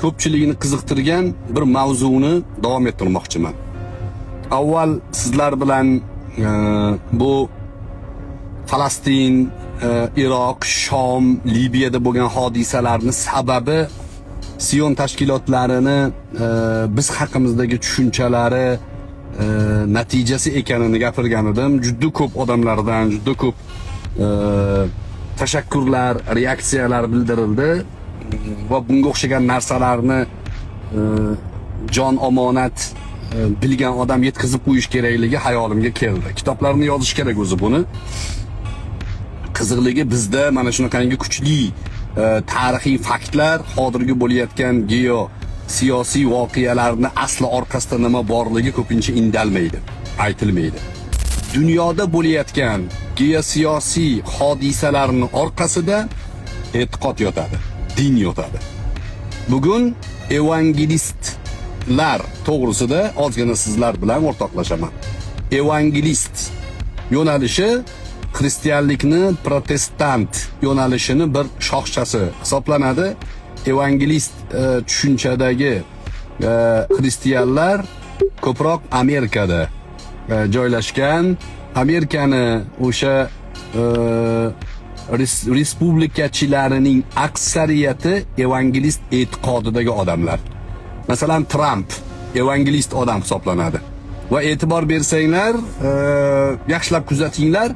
Ko'pchiligini qiziqtirgan bir mavzuni davom ettirmoqchiman. Avval sizlar bilan bu Falastin, Iroq, Shom, Libiyada bo'lgan hodisalarni sababi Sion tashkilotlarini biz haqimizdagi tushunchalari natijasi ekanini gapirgan edim. Juda ko'p odamlardan juda ko'p tashakkurlar, reaksiyalar bildirildi va bunga o'xshagan narsalarni jon omonat bilgan odam yetkazib qo'yish kerakligi hayolimga keldi. Kitoblarni yozish kerak o'zi buni. Qiziqligi, bizda mana shunaqangi kuchli tarixiy faktlar, hozirgi bo'layotgan geo siyosiy voqealarni asli orqasida nima borligi ko'pincha indalmaydi, aytilmaydi. Dunyoda bo'layotgan geosiyosiy hodisalarni orqasida e'tiqod yotadi, din yotadi. Bugun evangelistlar to'g'risida ozgina sizlar bilan o'rtoqlashaman. Evangelist yo'nalishi xristianlikni protestant yo'nalishini bir shoxchasi hisoblanadi. Evangelist tushunchadagi xristianlar ko'proq Amerikada joylashgan. Amerikani o'sha respublikachilarining aksariyati evangelist e'tiqodidagi odamlar. Masalan, Tramp evangelist odam hisoblanadi. Va e'tibor bersanglar, yaxshilab kuzatinglar,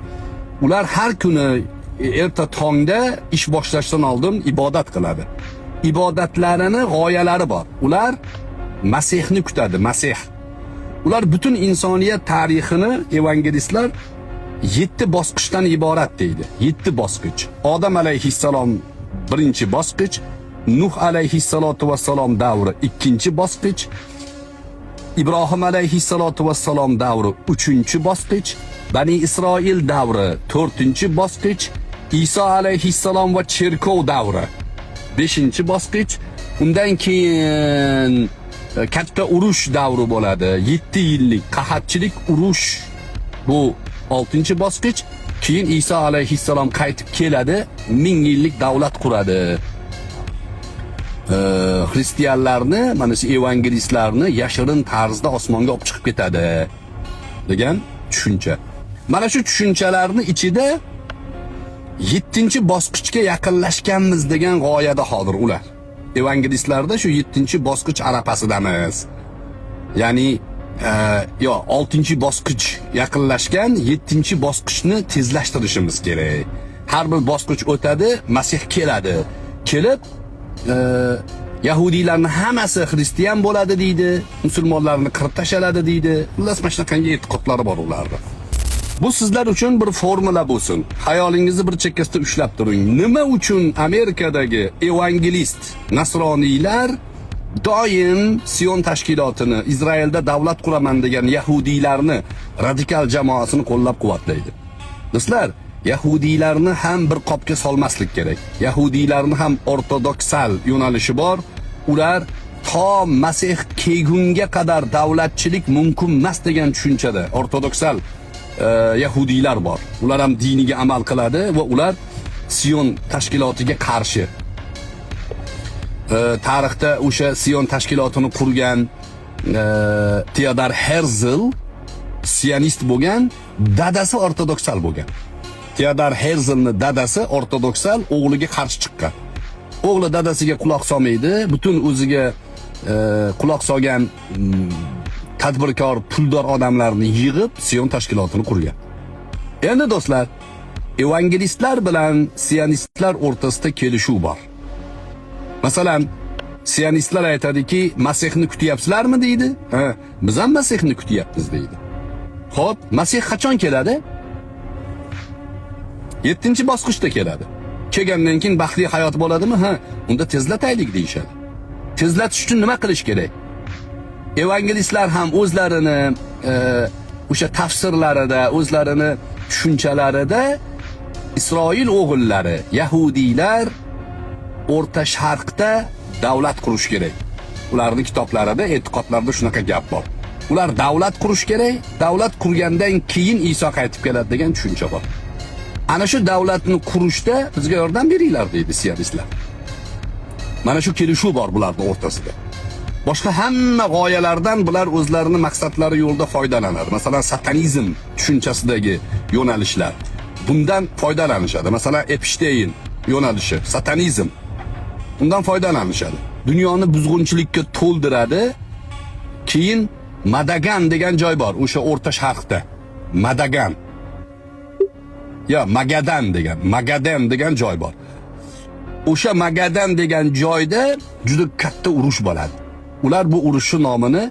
ular har kuni erta tongda ish boshlashdan oldin ibodat qiladi. Ibodatlarini g'oyalari bor. Ular Masihni kutadi, Masih. Ular butun insoniyat tarixini, evangelistlar, 7 bosqichdan iborat deydi. 7 bosqich. Odam alayhissalom birinchi bosqich, Nuh alayhissalotu vassalom davri ikkinchi bosqich, Ibrohim alayhissalotu vassalom davri uchinchi bosqich, Bani Isroil davri to'rtinchi bosqich, Iso alayhissalom va cherkov davri beshinchi bosqich, undan keyin katta urush davri bo'ladi. 7 yillik qahatchilik urush, bu 6-bosqich. Keyin Iso alayhissalom qaytib keladi, 1000 yillik davlat quradi. Xristianlarni, mana shu evangelistlarni yashirin tarzda osmonga olib chiqib ketadi degan tushuncha. Mana shu tushunchalarni ichida 7-bosqichga yaqinlashganmiz degan g'oyada hozir ular. Evangelistlarda shu 7-bosqich arafasidamiz. Ya'ni yo 6-bosqich yaqinlashgan, 7-bosqichni tezlashtirishimiz kerak. Har bir bosqich o'tadi, Masih keladi. Kelib yahudiylarni hammasi xristian bo'ladi deydi, musulmonlarni qirib tashaladi deydi. Xullas, mana shunaqangi e'tiqodlari bor ularda. Bu sizlar uchun bir formula bo'lsin. Hayolingizni bir chekkasida ushlab turing. Nima uchun Amerikadagi evangelist nasroniylar doim Sion tashkilotini, Izraelda davlat quraman degan yahudiylarni radikal jamoasini qo'llab-quvvatlaydi? Do'stlar, yahudiylarni ham bir qopga solmaslik kerak. Yahudiylarni ham ortodoksal yo'nalishi bor. Ular to Masih kelgunga qadar davlatchilik mumkin emas degan tushunchada ortodoksal yahudiylar bor. Ular ham diniga amal qiladi va ular Sion tashkilotiga qarshi. Tarixda o'sha Sion tashkilotini qurgan Theodor Herzl sionist bo'lgan, dadasi ortodoksal bo'lgan. Theodor Herzlni dadasi ortodoksal, o'g'liga qarshi chiqqan. O'g'li dadasiga quloq solmaydi, butun o'ziga quloq solgan tadbirkor, puldor odamlarni yig'ib Sion tashkilotini qurgan. Endi, do'stlar, evangelistlar bilan sionistlar o'rtasida kelishuv bor. Masalan, sionistlar aytadiki, "Masihni kutyapsizlarmi?" deydi. "Ha, biz ham Masihni kutyapmiz" deydi. Xo'p, Masih qachon keladi? 7-bosqichda keladi. Kelgandan keyin baxtli hayot bo'ladimi? Ha, unda tezlataylik deyishadi. Tezlatish uchun nima qilish kerak? Evangelistlar ham o'zlarini o'sha tafsirlarida, o'zlarini tushunchalarida Isroil o'g'illari, yahudiylar O'rta Sharqda davlat qurish kerak. Ularning kitoblarida, e'tiqodlarida shunaqa gap bor. Ular davlat qurish kerak, davlat qurgandan keyin Iso qaytib keladi degan tushuncha bor. Ana shu davlatni qurishda bizga yordam beringlar deydi sionistlar. Mana shu kelishuv bor bularning o'rtasida. Boshqa hamma g'oyalardan bular o'zlarini maqsadlari yo'lida foydalanadi. Masalan, satanizm tushunchasidagi yo'nalishlar. Bundan foydalanishadi. Masalan, Epstein yo'nalishi, satanizm. Undan foydalanishadi. Dunyoni buzg'unchilikka to'ldiradi. Keyin Madagan degan joy bor, o'sha O'rta Sharqda. Madagan. Ya Magadan degan, Magadan degan joy bor. O'sha Magadan degan joyda juda katta urush bo'ladi. Ular bu urushni nomini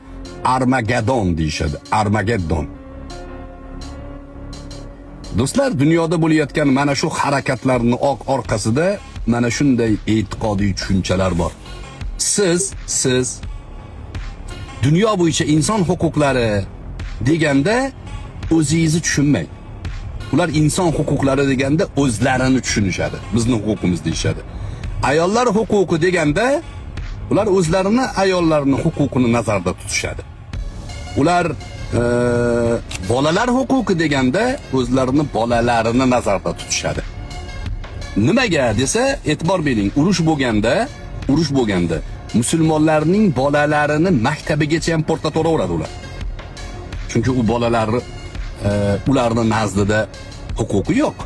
Armageddon deyishadi. Armageddon. Do'stlar, dunyoda bo'layotgan mana shu harakatlarning oq orqasida mana shunday e'tiqodiy tushunchalar bor. Siz dunyo bo'yicha inson huquqlari deganda o'zingizni tushunmang. Ular inson huquqlari deganda o'zlarini tushunishadi. Bizni huquqimiz deyishadi. Ayollar huquqi deganda ular o'zlarini, ayollarning huquqini nazarda tutishadi. Ular bolalar huquqi deganda o'zlarini bolalarini nazarda tutishadi. Nimaga desa, e'tibor bering, urush bo'lganda musulmonlarning bolalarini maktabigacha ham portlataveradi ular. Chunki u bolalarni ularning nazdida huquqi yo'q.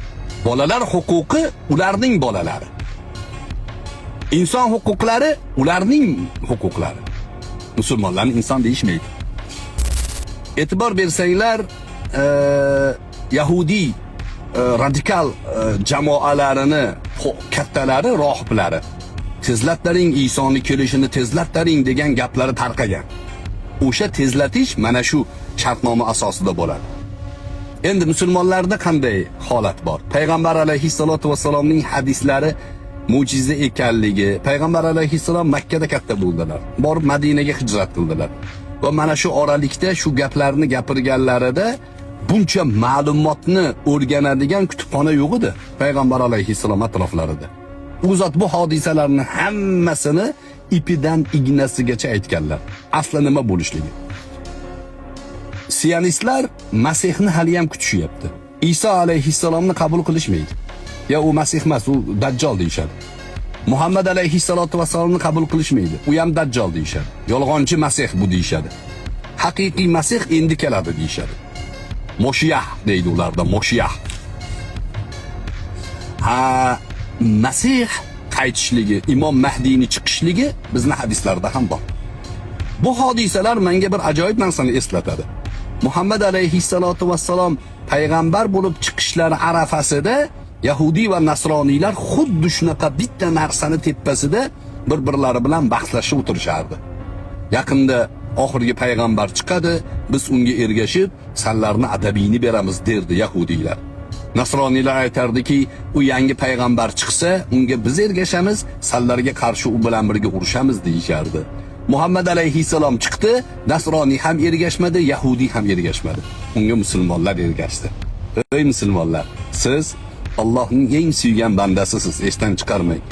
Bolalar huquqi ularning bolalari. Inson huquqlari ularning huquqlari. Musulmonlarni inson deyishmaydi. E'tibor bersanglar, yahudiy radikal jamoalarini kattalari, rohiblari "Tezlatlaring, Isoni kelishini tezlatlaring" degan gaplari tarqagan. O'sha tezlatish mana shu shartnoma asosida bo'ladi. Endi musulmonlarda qanday holat bor? Payg'ambar alayhissalotu vassalomning hadislari mo'jiza ekanligi, payg'ambar alayhissalom Makkada katta bo'ldilar. Borib Madinaga hijrat qildilar. Va mana shu oralikda shu gaplarni gapirganlarida buncha ma'lumotni o'rganadigan kutubxona yo'q edi payg'ambar alayhissalom atroflarida. U zot bu hodisalarni hammasini ipidan ignasigacha aytganlar. Asli nima bo'lishligi. Sionistlar Masihni hali ham kutishyapti. Iso alayhissalomni qabul qilishmaydi. Ya u Masih emas, u Dajjol deyishadi. Muhammad alayhissalotu vassalomni qabul qilishmaydi. U ham Dajjol deyishadi. Yolg'onchi Masih bu deyishadi. Haqiqiy Masih endi keladi deyishadi. Moshiyah deydi ularda, Moshiyah. Ha, Masih qaytishligi, Imom Mahdiyni chiqishligi bizni hadislarda ham bor. Bu hodisalar menga bir ajoyib narsani eslatadi. Muhammad alayhissalotu vassalom payg'ambar bo'lib chiqishlari arafasida yahudiy va nasroniylar xuddi shunaqa bitta narsani tepasida bir-birlari bilan bahslashib o'tirishardi. Yaqinda oxirgi payg'ambar chiqadi, biz unga ergashib, sanlarni adabiyni beramiz derdi yahudiylar. Nasroniylar aytardiki, u yangi payg'ambar chiqsa, unga biz ergashamiz, sanlarga qarshi u bilan birga urushamiz deyishardi. Muhammad alayhissalom chiqdi, nasroniy ham ergashmadi, yahudiy ham ergashmadi. Unga musulmonlar ergashdi. Ey musulmonlar, siz Allohning eng suygan bandasisiz, esdan chiqarmang.